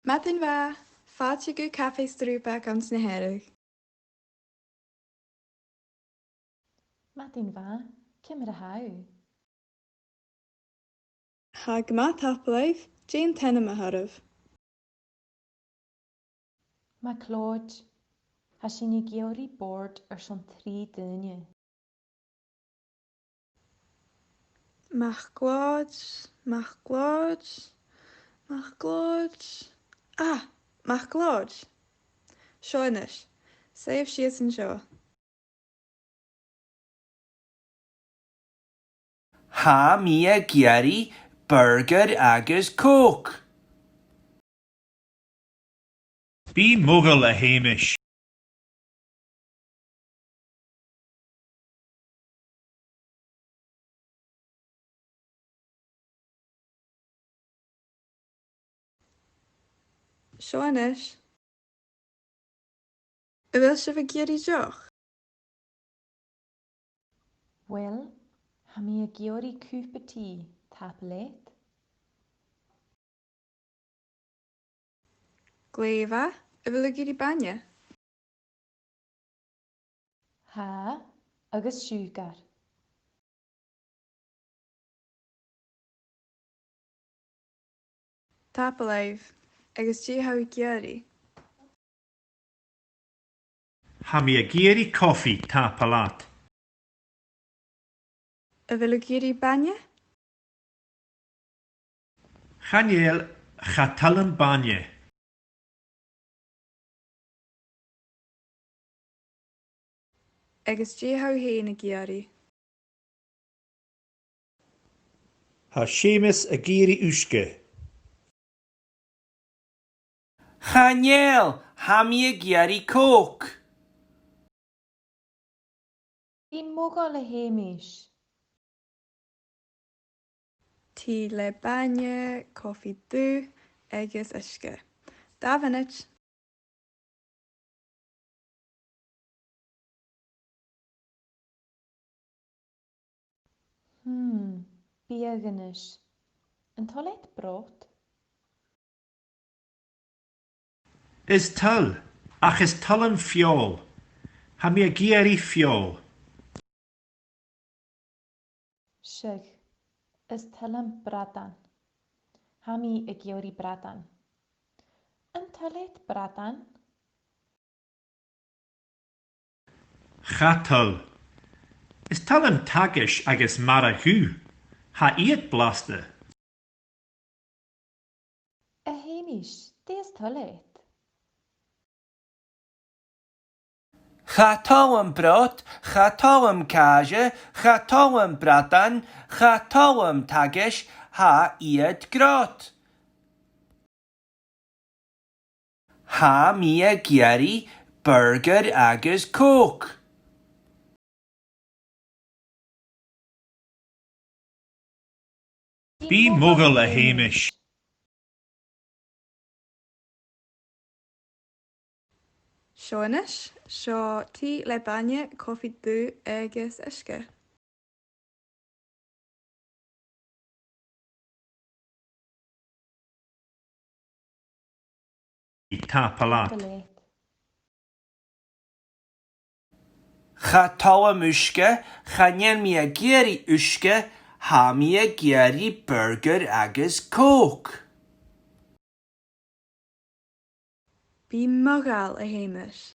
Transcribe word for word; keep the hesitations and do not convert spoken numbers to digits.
Madainn mhath, fàilte gu Cafaidh Strùpach anns na Hearadh. Madainn mhath, ciamar a tha thu? Tha gu math, tapadh leibh, dè an t-ainm a th' oirbh? MacLeòid, tha sinn ag iarraidh bòrd airson trì daoine. MacLeòid, MacLeòid, MacLeòid. Ah, MacLeòid. Seo a-nis. Suidhibh sìos an seo. Tha mi ag iarraidh burgair agus Coke. Bi modhail, a Sheumais. Seo a-nis. A bheil sibh ag iarraidh deoch? Uill, tha mi ag iarraidh cupa tì, tapadh leat. Glè mhath, a bheil thu ag iarraidh bainne? Tha, agus siùcar. Tapadh leibh, agus dè tha thu ag iarraidh? Tha mi ag iarraidh cofaidh, tapadh leat. A bheil thu ag iarraidh bainne? Chan eil, cha toil leam bainne. Agus dè tha thu fhèin ag iarraidh? Tha Seumas ag iarraidh uisge. Chan eil, tha mi ag iarraidh Coke. Bi modhail, a Sheumais. Tì le bainne, cofaidh dubh agus uisge. Dà mhionaid. Hmm, biadh a-nis. An toil leat brot? Is toil, ach is toil leam feòil. Tha mi ag iarraidh feòil. Seadh, is toil leam bradan. Tha mi ag iarraidh bradan. An toil leat bradan? Cha toil. Is toil leam taigis agus marag dhubh. Tha iad blasta. A Sheumais, dè as toil leat? Cha toil leam brot, cha toil leam càise, cha toil leam bradan, cha toil leam taigis, tha iad grod. Tha mi ag iarraidh burgair agus Coke. Bi modhail, a Sheumais. Seo a-nis, seo tì le bainne, cofaidh dubh agus uisge. Tapadh leat. Tapadh leat. Cha toil leam uisge, chan eil mi ag iarraidh uisge, tha mi ag iarraidh burgair agus Coke. Bi modhail, a Sheumais.